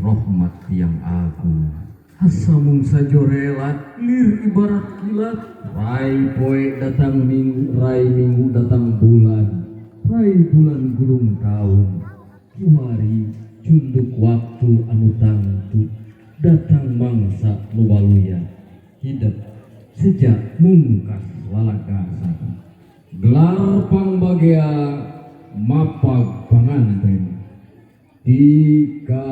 Rohmat yang agung. Asa mung sajorelat lir ibarat kilat. Rai poe datang minggu, rai minggu datang bulan, rai bulan gulung tahun. Kiwari cunduk waktu anu tangtu datang mangsa nu waluya. Hidep sejak mungkas lalagasan. Gelar pangbagea mapag panganten dikawitan.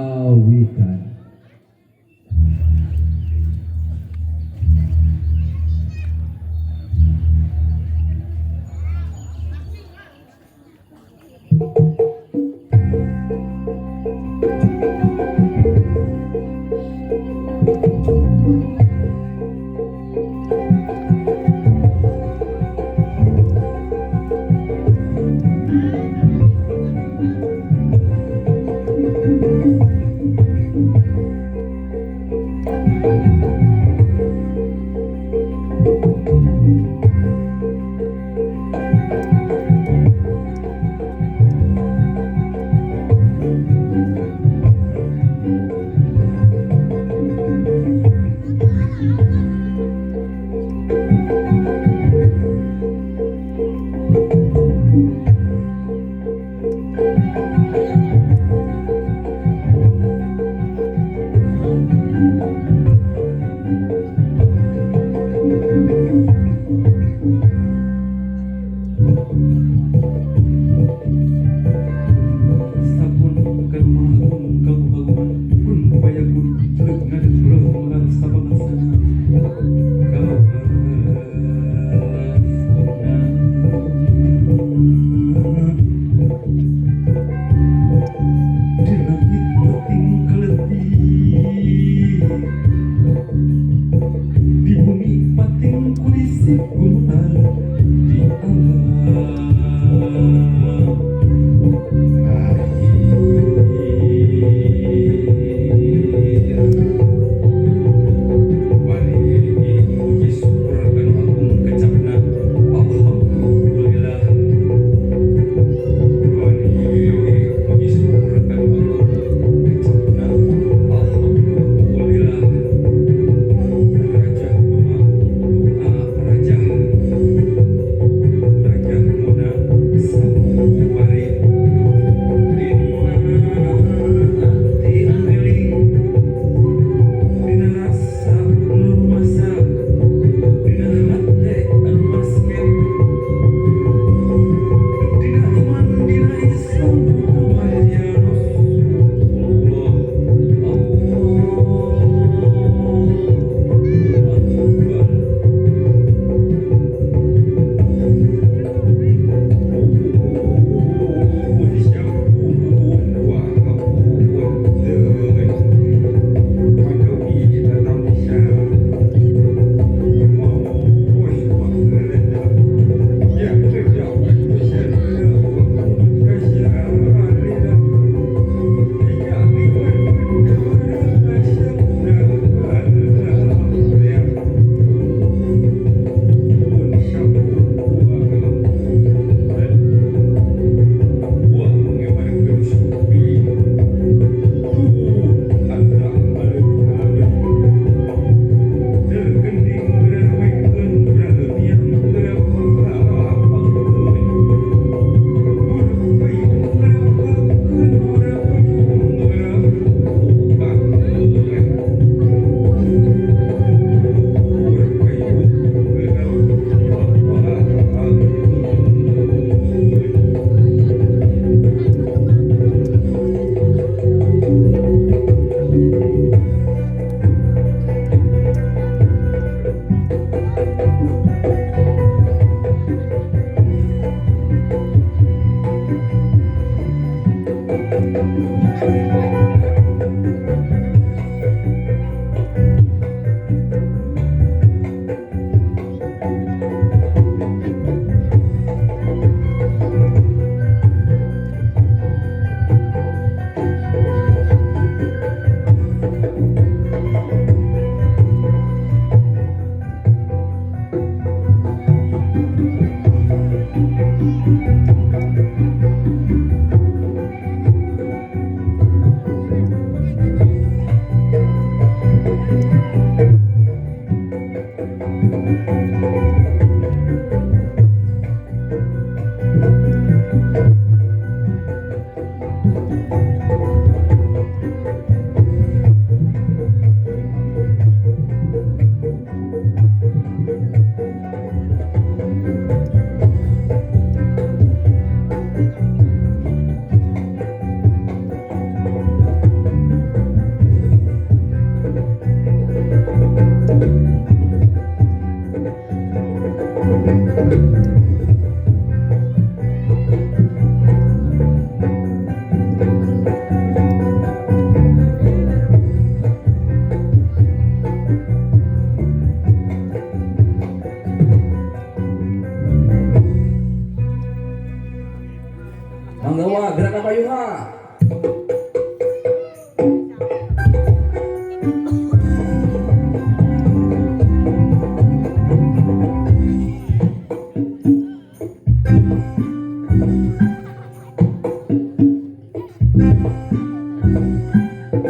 วัน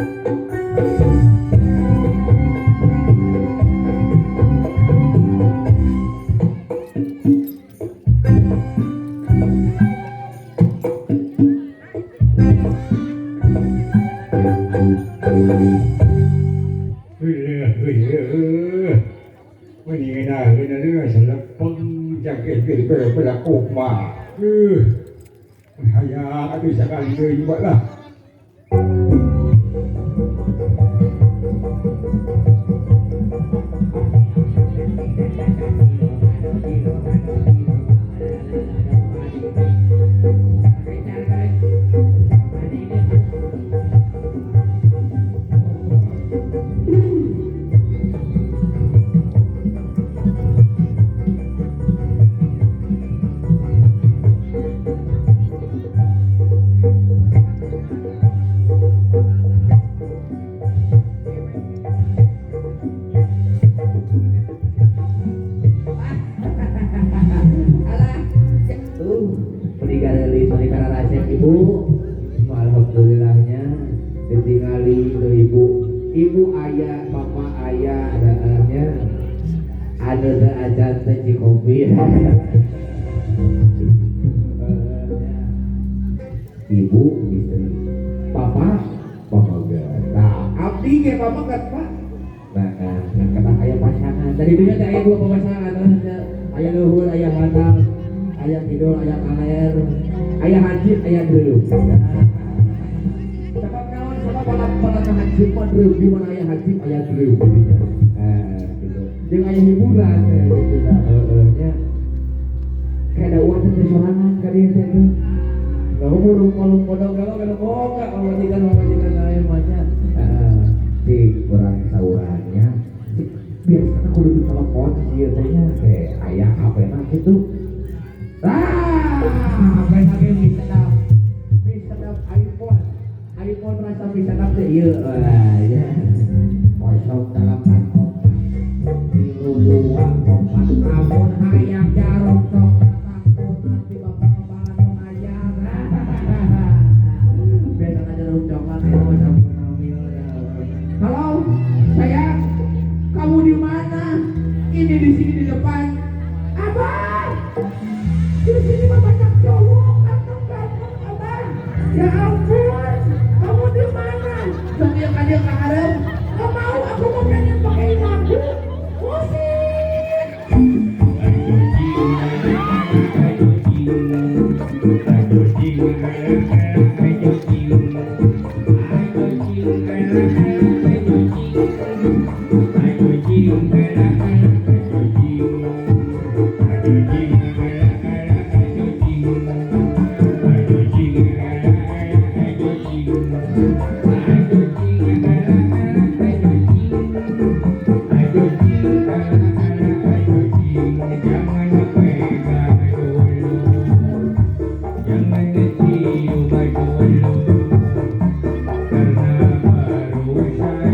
นี้นะเฮ้ยนะเรื่องสารพัดจากเกิดเกิดไปไปละโกกมาเออหายาaduh sekali juga lah. Alah, tuh menikah menikah rasep ibu. Alhamdulillahnya ditinggali itu ibu, ibu ayah, bapak ayah, ada anaknya, ada teh acan teh kopi. Ibu istri, papa pamagat. Nah, abdi ge pamagat pak. Nah, nah, kata aya pasangan. Tadi dunia teh aya dua pasangan, aya luhur, aya handap, aya kidul, aya kaler, aya haji, aya dreum. Sabab naon? Sabab pala haji mah dreum, di mana aya haji aya dreum jadinya. Nah, gitu. Jeung aya hiburan gitu dah, heueuh nya. Kayak ada uang teh sorangan ka dieu teh tuh. Lalu burung kolong kodok kalau kalau boga pamajikan lain mah nya. Heeh. Di kurang saurannya. Biasanya kudu ditelepon sih teh nya teh aya HP-na kitu. Ah, HP-na ge bisa sedap. Bisa sedap iPhone. iPhone rasa bisa sedap teh ieu. Wah, ya. Kosong delapan opat tilu dua opat amun hayang jarong sok datang nanti bapak kepala pengajar. Biasanya jarum coklat ya campur namil ya. Halo, sayang, kamu di mana? Ini di sini di depan. Abang, di sini mah banyak cowok, ganteng-ganteng abang. Ya ampun, kamu di mana? Sok dia ka dia ka hareup. Gak mau, aku mau pengen pakai lagu musik. Jangan dicium dulu, karena baru saja.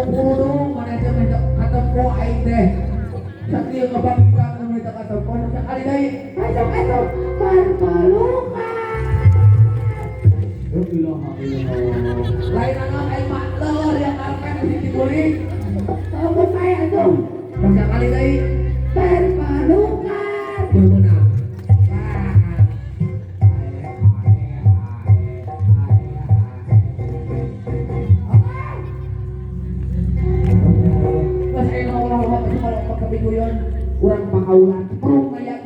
Kudu mana teh meh katempo aing teh. Sakieu ngebangkitan nu teh katempo sakali deui. Asup asup berpelukan. La ilaha illallah. Lain anak aing mah leueur yang karpet di diguling. Kamu saya tuh. Sakali deui berpelukan. Kudu meunang. Mas aing ngomong kalau kepiguyon urang pakaulan prung aya.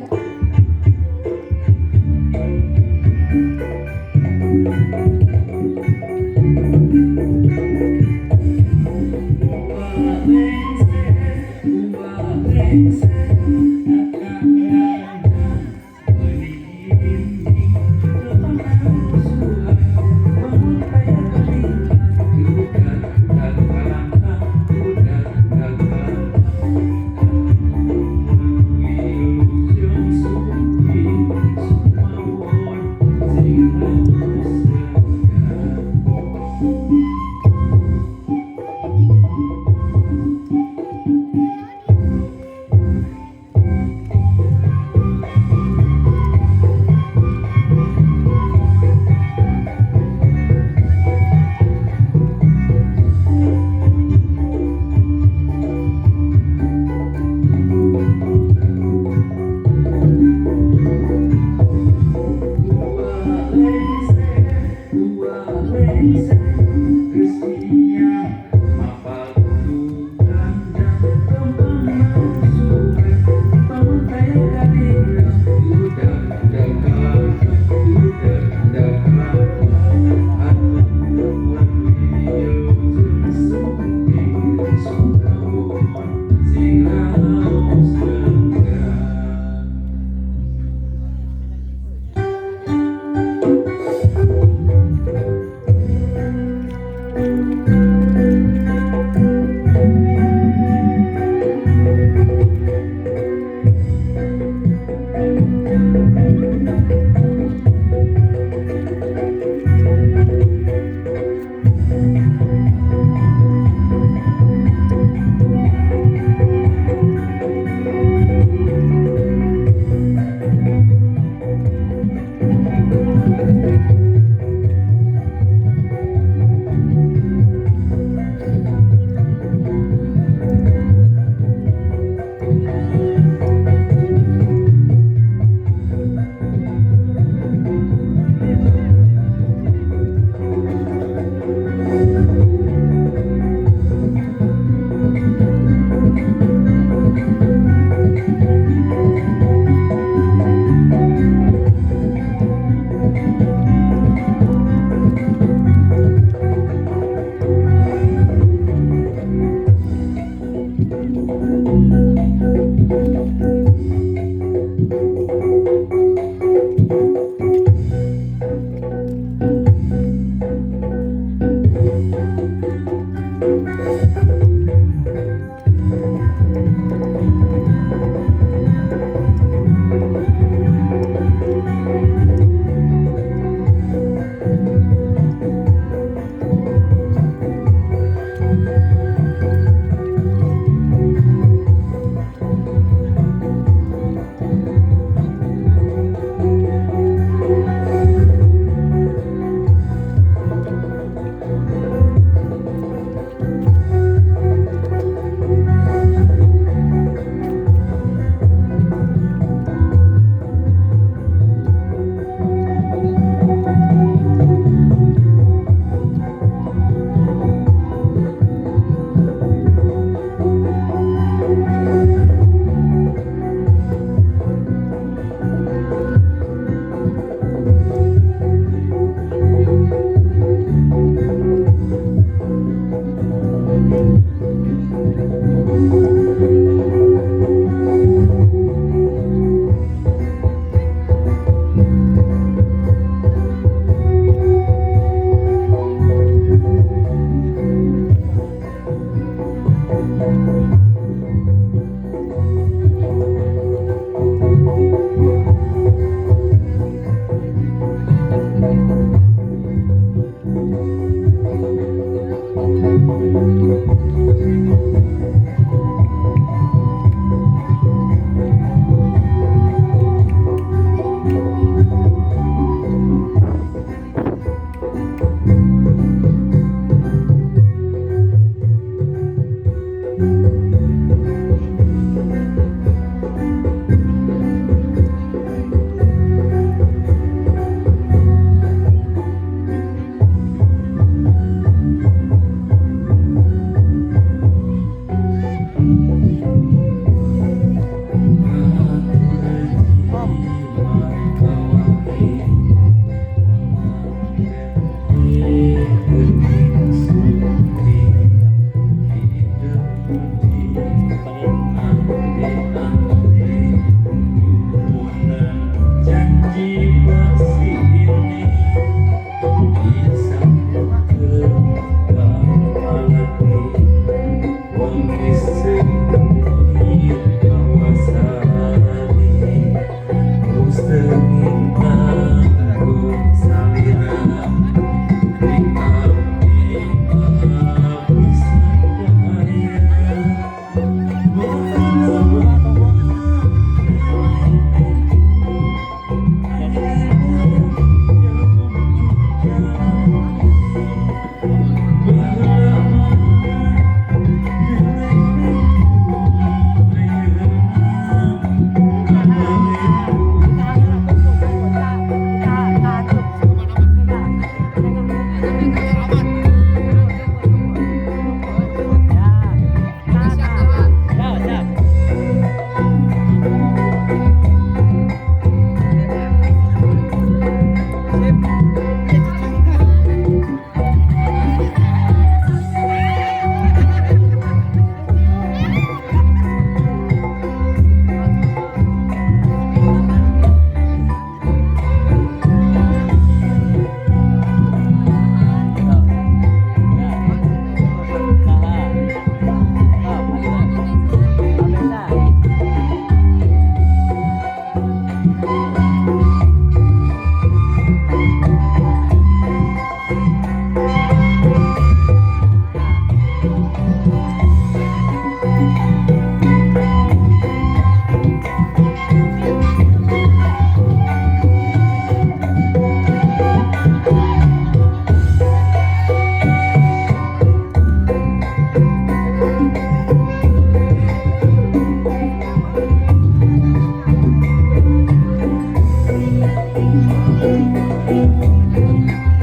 Thank you.